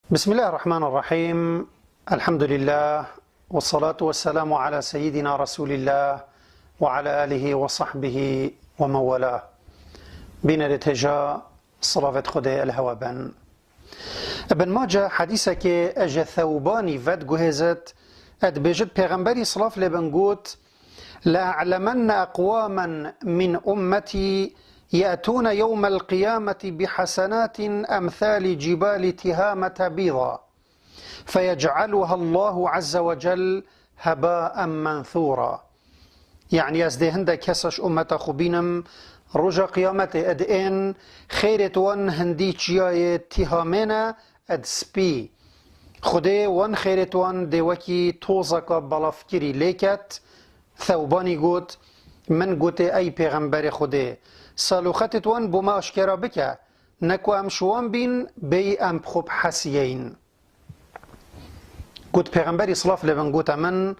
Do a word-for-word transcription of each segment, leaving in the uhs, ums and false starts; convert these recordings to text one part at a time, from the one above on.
بسم الله الرحمن الرحيم. الحمد لله، والصلاة والسلام على سيدنا رسول الله وعلى آله وصحبه ومن والاه. Bînerê têja, silavêt Xwedê li hewe bin. Ibn Mace hedîsekê ji Thewbanî vediguhêzit, e dibêjit, Pêxemberî silav lê bin got, لأعلمن أقواما من أمتي يأتون يوم القيامة بحسنات أمثال جبال تهامة بيضا فيجعلها الله عز وجل هباء منثورا. Yanî ez dê hindek kesa ji ummeta xwe bînim, roja qiyametê ed ên xêrêt wan hindî çiyayê Tîhamê ne ed spî. Xwedê wan xêrêt wan dê wekî tozeka belavkirî lê ket. Thewbanî got, Min gotê, ey Pêxemberê Xwedê, saloxetêt wan bo me aşkera bike, ne ku em ji wan bîn, bêyî em bi xwe bihesiyeyîn. Got, Pêxemberî silav lê bin gote min,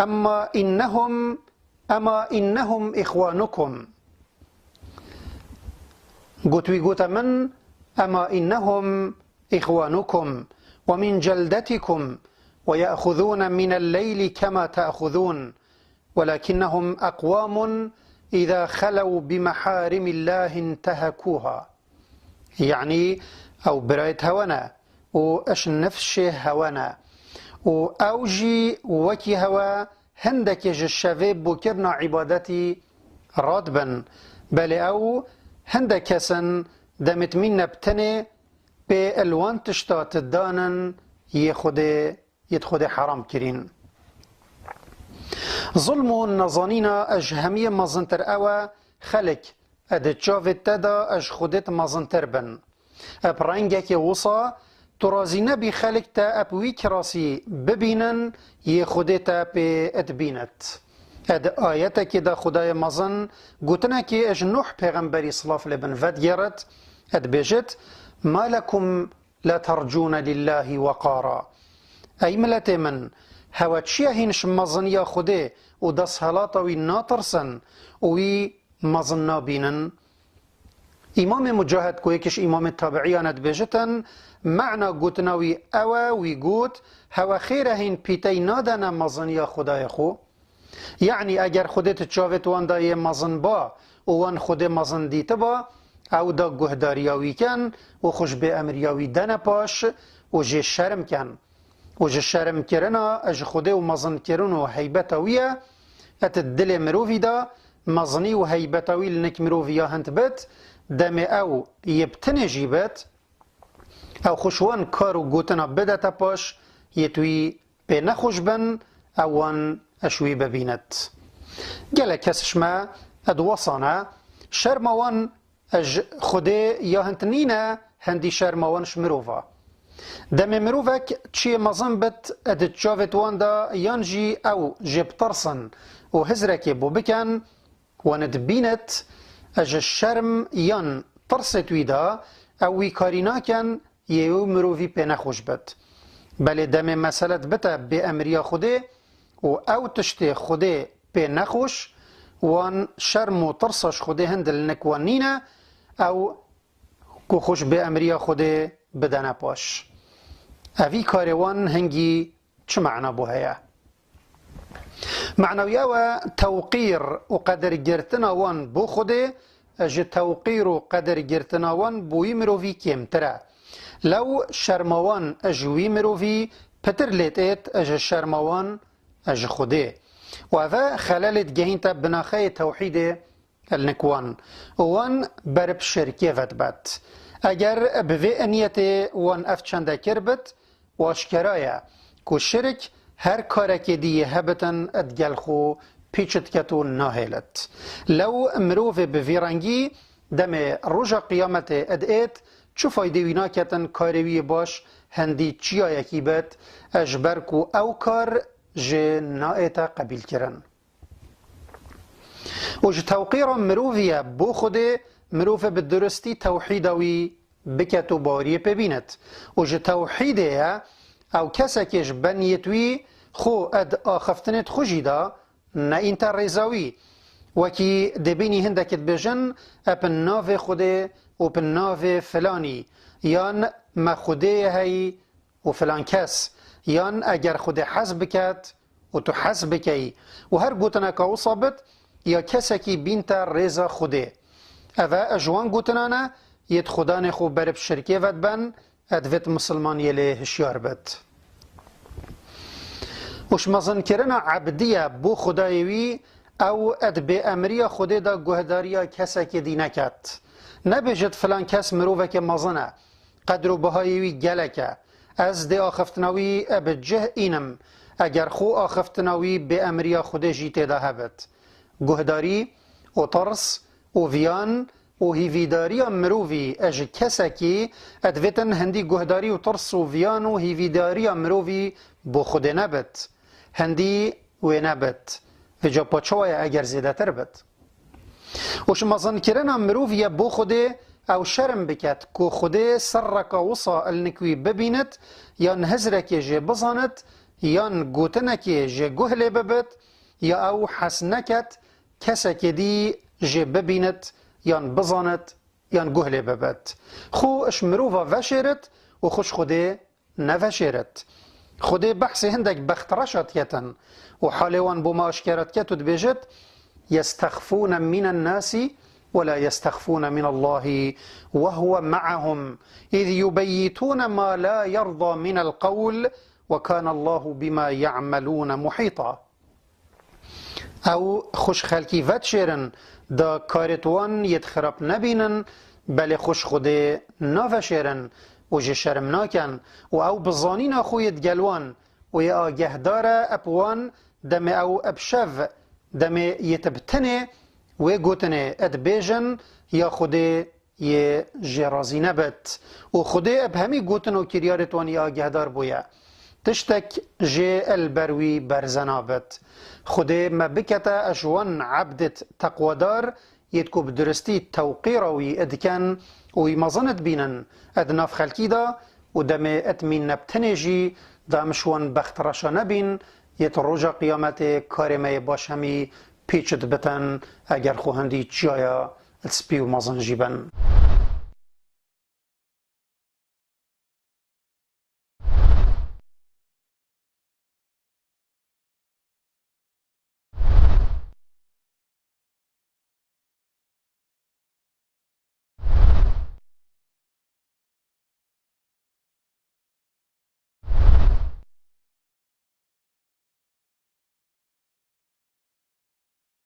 Emma innehum, ema innehum îxwanukum. Got, wî gote min, Ema innehum إخوانكم ومن جلدتكم ويأخذون من الليل كما تأخذون ولكنهم أقوام إذا خلوا بمحارم الله انتهكوها. Yanî ew birayêt hewe ne û iş nifşê hewe ne û ew jî wekî hewe hindekê ji şevê bo kirina îbadetî radibin. Belê ew hindek kes in demêt mînne bi tenê pê li wan tişta ti danin yê Xwedê, yê di Xwedê heram kirîn. Zulm û nezanîna ji hemiyê mezintir ew e, xelk, e di çavê te de ji Xwedê ti mezintir bin. E bi rengekê wisa tu razî nebî xelk te e bi wî kirasî bibînin, yê Xwedê te pê dibînit. E di ayetekê de Xwedayê mezin gotinekê ji Nuh pêxemberî silav lê bin vedigêrit, e dibêjit, Ma lekum la tercûne lillâhi weqara. Ey miletê min, hewe çi ye hîn ji meziniya Xwedê û desthilata wî natirsin û wî mezin nabînin? Îmamê Mucahed ku yek ji îmamê tabiiyan e dibêjitin, mena gotina wî ew e, wî got, hewe xêr e hîn pîtey nadene meziniya Xwedayê xwe. Yanî eger Xwedê di çavêt wan de yê mezin ba û wan Xwedê mezin dîtiba, ew da guhdariya wî ken û xwe ji bêemriya wî dene paş û jê şerm ken. Û ji şermkirina ji Xwedê û mezinkirin û heybeta wî ye, et dilê mirovî de mezinî û heybeta wî li nik mirovî ya hind bit, demê ew yê bi tinê jî bit, ew xwe ji wan kar û gotina bidete paş, yê tu wî pê nexweş bin, ew wan ji wî bibînit. Gelek kes ji me di wesa ne, şerma wan ji Xwedê ya hind nîne, hindî şerma wan ji mirov e. Demê mirovek çiyê mezin bit di çavêt wan de yan jî ew jê bitirsin û hizrekê bo bikin, wan dibînit ji şerm yan tirsêt wî de ew wî karî nakin, yê wî mirovî pê nexweş bit. Belê demê mesele dibite bêemriya Xwedê û ew tiştê Xwedê pê nexweş, wan şerm û tirsa ji Xwedê hind li nik wan nîne, ew ku xwe ji bêemriya Xwedê bidene paş. Evî karê wan hingî çi mena bo heye? Mena wî ew e, tewqîr û qedirgirtina wan bo Xwedê ji tewqîr û qedirgirtina wan bo wî mirovî kêmtir e. Lew şerma wan ji wî mirovî pitir lê têt ji şerma wan ji Xwedê. Û ev e xelelê digehînte binaxeyê tewhîdê li nik wan. Û wan ber bi şirkê ve dibet. Eger bi vê niyetê wan ev çende kir bit, û aşkera ye ku şirk her karekê dî yê hebitin digel xwe pîç diket û nahêlit. Lew mirovê bi vî rengî demê roja qiyametê id êt, çi faydê wî naketin karê wî yê baş hindî çiyayekî bit, ji ber ku ew kar jê naête qebîlkirin. Û ji tewqîra mirovî ye bo Xwedê, mirov bi duristî tewhîda wî biket û baweriyê pê bînet. Û ji tewhîdê ye, ew kesekê ji beniyêt wî xwe ed axiftinêt xwe jî da, ne înte rêza wî. Wekî dê bînî hindekî dibêjin, e bi navê Xwedê û bi navê filanî, yan me Xwedê ye heyî, û filan kes, yan eger Xwedê hez biket û tu hez bikeyî û her gotineka wisa bit, ya kesekî bînte rêza Xwedê. Eve ji wan gotinan e, yêt xudanê xwe berib şirkê ve diben, e divêt misilmaniyê lê hişyar bit. Û ji mezinkirina ebdiye bo Xwedayê wî, ew e di bêemriya Xwedê de guhdariya kesekê dî neket. Nebêjit filan kes miroveke mezin e, qedr û bihayê wî gelek e. Ez dê axiftina wî e bi cih înim, eger xwe axiftina wî bêemriya Xwedê jî tê de hebit. Guhdarî û tirs û viyan û hîvîdariya mirovî e ji kesekî e divêtin hindî guhdarî û tirs û viyan û hîvîdariya mirovî bo Xwedê nebit. Hindî wê nebit. Vêca pa çawa ye eger zêdetir bit? Û ji mezinkirina mirovî ye bo Xwedê ew şerm biket ku Xwedê sirreka wisa li nik wî bibînit, yan hizrekê jê bizanit, yan gotinekê jê guh lê bibit, ya ew hez neket kesekê dî jê bibînit, yan bizanit, yan guh lê bibit. Xwe ji mirova veşêrit û xwe ji Xwedê neveşêrit. Xwedê behsê hindek bextreşa diketin û halê wan bo me aşkera diket û dibêjit, يستخفون من الناس ولا يستخفون من الله وهو معهم إذ يبيتون ما لا يرضى من القول وكان الله بما يعملون محيطا. Ew xwe ji xelkî vedişêrin, da karêt wan yêt xirab nebînin, belê xwe ji Xwedê naveşêrin û jê şerm nakin û ew bi zanîna xwe yêt gel wan û yê agehdar e eb wan demê ew eb şev, demê yêt bi tenê wê gotinê dibêjin, ya Xwedê yê jê razî nebit. Û Xwedê bi hemî gotin û kiryarêt wan yê agehdar bûye. Tiştek jê li ber wî berze nabit. Xwedê me bikete ji wan ebdêt teqwedar yêt ku bi duristî tewqîra wî dikin û wî mezin dibînin di nav xelkî de û demê di mîn ne bi tenê jî da em ji wan bextreşa nebîn, yêt roja qiyametê karê me yê baş hemî pêç dibitin eger xwe hindî çiyaya spî û mezin jî bin.